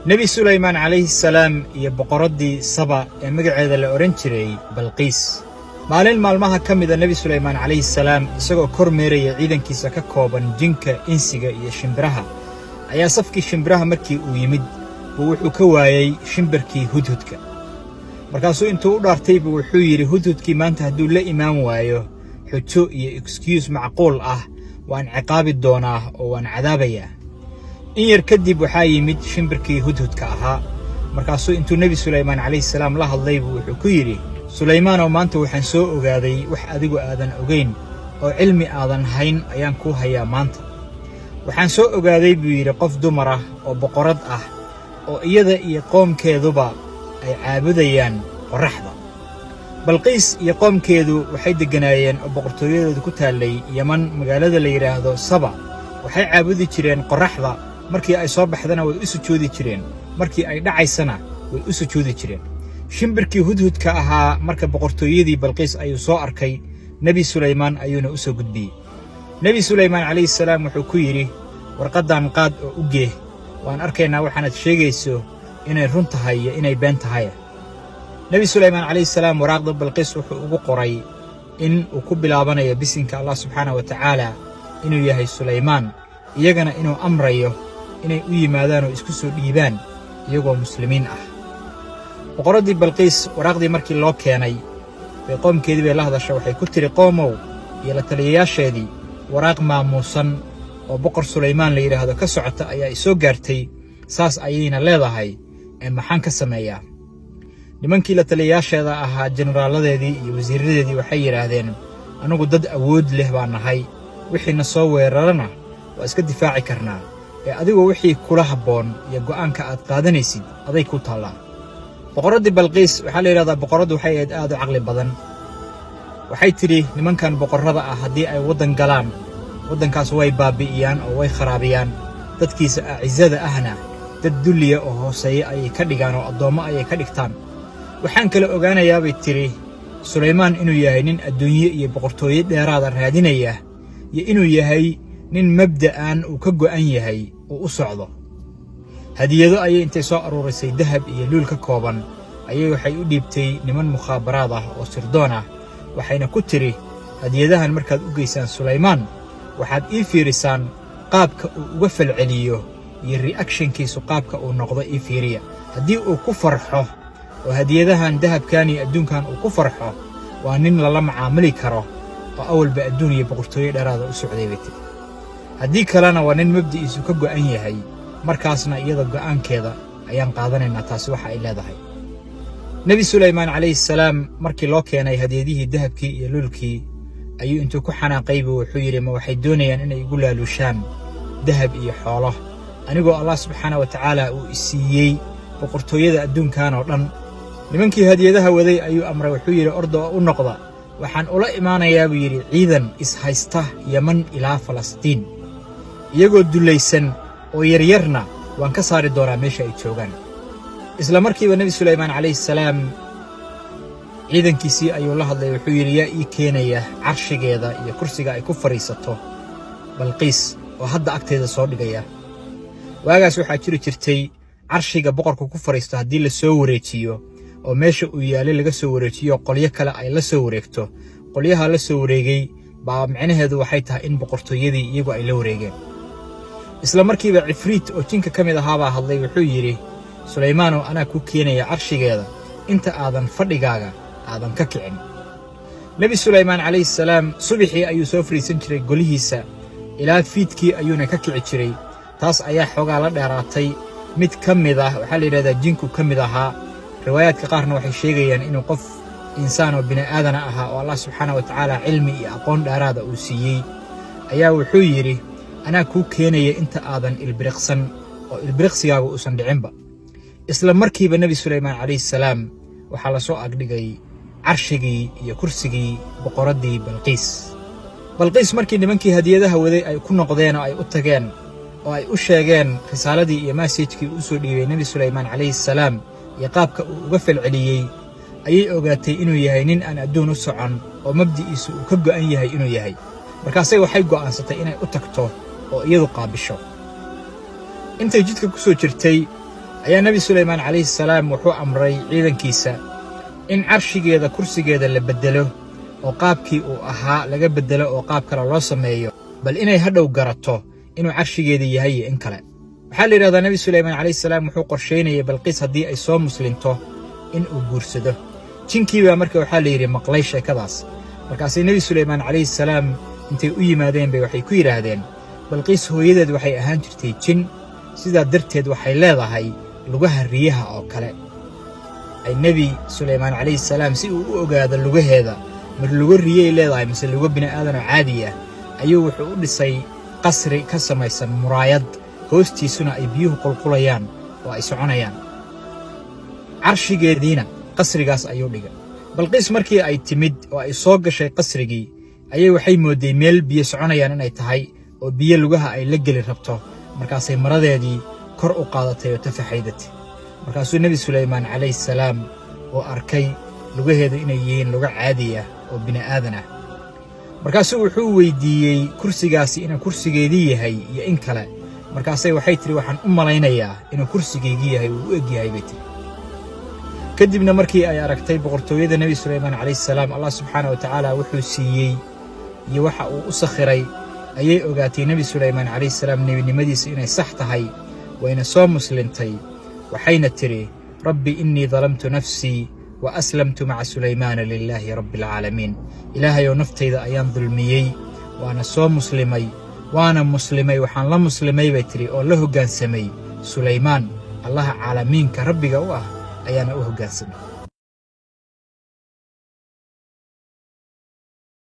Nebi Sulaymaan calayhi salaam iyo boqoraddii Saba ee magaceeda la odhan jiray Balqiis. Maalin maalmaha ka mida, Nebi Sulaymaan calayhi salaam isagoo kor meeraya ciidankiisa ka kooban jinka, insiga iyo shimbiraha, ayaa safkii shimbiraha markii uu yimid buu wuxuu ka waayey shimbirkii hudhudka. Markaasuu intuu u dhaartay buu wuxuu yidhi, "Hudhudkii maanta hadduu la imaan waayo xujo iyo excuse macquul ah, waan ciqaabi doonaa oo waan cadaabayaa." In yar kadib waxaa yimid shimbirkii hudhudka ahaa. Markaasuu intuu Nebi Sulaymaan calayhi salaam la hadlay buu wuxuu ku yidhi, "Sulaymaanow, maanta waxaan soo ogaaday wax adigu aadan ogayn oo cilmi aadan hayn ayaan kuu hayaa. Maanta waxaan soo ogaaday," buu yidhi, "qof dumar ah oo boqorad ah oo iyada iyo qoomkeeduba ay caabudayaan qorraxda." Balqiis iyo qoomkeedu waxay degganaayeen oo boqortooyadoodu ku taallay Yeman, magaalada la yidhaahdo Saba. Waxay caabudi jireen qorraxda. Markii ay soo baxdana way u sujuudi jireen, markii ay dhacaysana way u sujuudi jireen. Shimbirkii hudhudka ahaa marka boqortooyadii Balqiis ayuu soo arkay, Nebi Sulaymaan ayuuna u soo gudbiyey. Nebi Sulaymaan calayhi salaam wuxuu ku yidhi, "Warqaddan qaad oo u geeh. Waan arkaynaa waxaanad sheegayso inay run tahay iyo inay been tahay." Nebi Sulaymaan calayhi salaam waraaqda Balqiis wuxuu ugu qoray in uu ku bilaabanayo bisinka Allah subxaana wa tacaala, inuu yahay Sulaymaan, iyagana inuu amrayo inay u yimaadaan oo isku soo dhiibaan iyagoo Muslimiin ah. Boqorraddii Balqiis waraaqdii markii loo keenay bay qoomkeedii bay la hadasha. Waxay ku tidhi, "Qoomow iyo la taliyayaasheedii, waraaq maamuusan oo Boqor Sulaymaan la yidhaahdo ka socota ayaa i soo gaartay, saas ayayna leedahay, ee maxaan ka sameeyaa?" Nimankii la taliyayaasheeda ahaa, jenaraaladeedii iyo wasiirradeedii, waxay yidhaahdeen, "Annugu dad awood leh baa nahay, wixiina soo weerarana waa iska difaaci karnaa, ee adigu wixii kula habboon iyo go'aanka aad qaadanaysid aday ku taallaa." Boqorraddii Balqiis waxaa la yidhahdaa boqorraddu waxay ahayd aad u caqli badan. Waxay tidhi, "Nimankan boqorrada ah haddii ay waddan galaan, waddankaas way baabi'iyaan oo way kharaabiyaan, dadkiisa acizada ahna dad dulliya oo hooseeya ayay ka dhigaan oo addoommo ayay ka dhigtaan. Waxaan kala ogaanayaa," bay tidhi, "Sulaymaan inuu yahay nin adduunye iyo boqortooyo dheeraada raadinaya iyo inuu yahay nin mabda'an uu ka go'an yahay uu u socdo." Hadiyado ayay intay soo aruurisay, dahab iyo luul ka kooban, ayay waxay u dhiibtay niman mukhaabaraad ah oo sirdoon ah. Waxayna ku tidhi, "Hadiyadahan markaad u geysaan Sulaymaan, waxaad ii fiirisaan qaabka uu uga falceliyo iyo reaction kiisu qaabka uu noqdo ii fiiriya. Haddii uu ku farxo oo hadiyadahan dahabkan iyo adduunkan uu ku farxo, waa nin lala macaamili karo oo awalba adduun iyo boqortooyo dheeraada u socday," bay tidhi. "Haddii kalena, waa nin mabdi'iisu ka go'an yahay. Markaasna iyada go'aankeeda ayaan qaadanaynaa." Taasi waxa ay leedahay, Nebi Sulaymaan calayhi salaam markii loo keenay hadiyadihii dahabkii iyo luulkii, ayuu intuu ku xanaaqaybu wuxuu yidhi, "Ma waxay doonayaan inay igu laaluushaan dahab iyo xoolo, anigoo Allah subxaana wa tacaala uu isiiyey boqortooyada adduunkan oo dhan?" Nimankii hadiyadaha waday ayuu amray. Wuxuu yidhi, "Orda oo u noqda. Waxaan ula imaanayaa," buu yidhi, "ciidan ishaysta Yeman ilaa Falastiin, iyagoo dullaysan oo yaryarna waan ka saari doonaa meesha ay joogaan." Isla markiiba Nebi Sulaymaan calayhi salaam ciidankiisii ayuu la hadlay. Wuxuu yidhi, "Yaa ii keenaya carshigeeda iyo kursiga ay ku fadhiisato Balqiis oo hadda agteeda soo dhigaya?" Waagaas waxaa jiri jirtay carshiga boqorka ku fadhiisto haddii la soo wareejiyo oo meesha uu yaalay laga soo wareejiyo, qolyo kale ay la soo wareegto, qolyaha la soo wareegay baa micnaheedu waxay tahay in boqortooyadii iyagu ay la wareegeen. Isla markiiba cifriit oo jinka ka mid ahaabaa hadlay. Wuxuu yidhi, "Sulaymaanow, anaa ku keenaya carshigeeda inta aadan fadhigaaga aadan ka kicin." Nebi Sulaymaan calayhi salaam subaxii ayuu soo fadhiisan jiray golihiisa, ilaa fiidkii ayuuna ka kici jiray. Taas ayaa xoogaa la dheeraatay mid ka mid ah, waxaa la yidhahdaa jinku ka mid ahaa. Riwaayaadka qaarna waxay sheegayaan inuu qof insaan oo bini aadana ahaa oo Allah subxaana wa tacaala cilmi iyo aqoon dheeraada uu siiyey, ayaa wuxuu yidhi, "Anaa kuu keenaya inta aadan ilbiriqsan oo ilbiriqsigaaga uusan dhicinba." Isla markiiba Nebi Sulaymaan calayhi salaam waxaa la soo agdhigay carshigii iyo kursigii boqoraddii Balqiis. Balqiis markii nimankii hadiyadaha waday ay ku noqdeen oo ay u tageen oo ay u sheegeen risaaladii iyo message kii uu soo dhiibay Nebi Sulaymaan calayhi salaam iyo qaabka uu uga falceliyey, ayay ogaatay inuu yahay nin aan adduun u socon oo mabdi'iisu uu ka go'an yahay inuu yahay. Markaasay waxay go'aansatay inay u tagto oo iyadu qaabisho. Intay jidka ku soo jirtay Ayaa Nebi Sulaymaan calayhi salaam wuxuu amray ciidankiisa in carshigeeda, kursigeeda la beddelo oo qaabkii uu ahaa laga beddelo oo qaab kale loo sameeyo, bal inay hadhow garato inuu carshigeedii yahay iyo in kale. Waxaa la yidhahdaa Nebi Sulaymaan calayhi salaam wuxuu qorshaynayay Balqiis haddii ay soo muslinto in uu guursado. Jinkii baa marka waxaa la yidhi maqlay sheekadaas. Markaasay Nebi Sulaymaan calayhi salaam intay u yimaadeen bay waxay ku yidhaahdeen: "Balqiis hooyadeed waxay ahaan jirtay jin, sidaa darteed waxay leedahay lugaha riyaha oo kale." Ay Nebi Sulaymaan calayhi salaam si uu u ogaado lugaheeda mar lugo riyay leedahay mise lugo bini'aadan oo caadi ah, ayuu wuxuu u dhisay qasri ka samaysan muraayad, hoostiisuna ay biyuhu qulqulayaan oo ay soconayaan. Carshigeediina qasrigaas ayuu dhigay. Balqiis markii ay timid oo ay soo gashay qasrigii, ayay waxay moodday meel biyo soconayaan inay tahay oo biyo lugaha ay la geli rabto. Markaasay maradeedii kor u qaadatay oo tafaxaydatay. Markaasuu Nebi Sulaymaan calayhi salaam oo arkay lugaheedu inay yihiin lugo caadi ah oo bini'aadan ah. Markaasuu wuxuu weydiiyey kursigaasi inuu kursigeedii yahay iyo in kale. Markaasay waxay tidhi: "Waxaan u malaynayaa inuu kursigaygii yahay, uu u eg yahay," bay tidhi. Kadibna markii ay aragtay boqortooyada Nebi Sulaymaan calayhi salaam, Allah subxaana wa tacaala wuxuu siiyey iyo waxa uu u sakhiray, ayay ogaatay Nebi Sulaymaan calayhi salaam nebinimadiisa inay sax tahay. Wayna soo muslintay, waxayna tidhi: "رب إني ظلمت نفسي وأسلمت مع سليمان لله رب العالمين." Ilaahayow, naftayda ayaan dulmiyey, waana soo muslimay, waana muslimay. Waxaan la muslimay, bay tidhi, oo la hoggaansamay Sulaymaan. Allaha caalamiinka rabbiga u ah ayaana u hoggaansamay.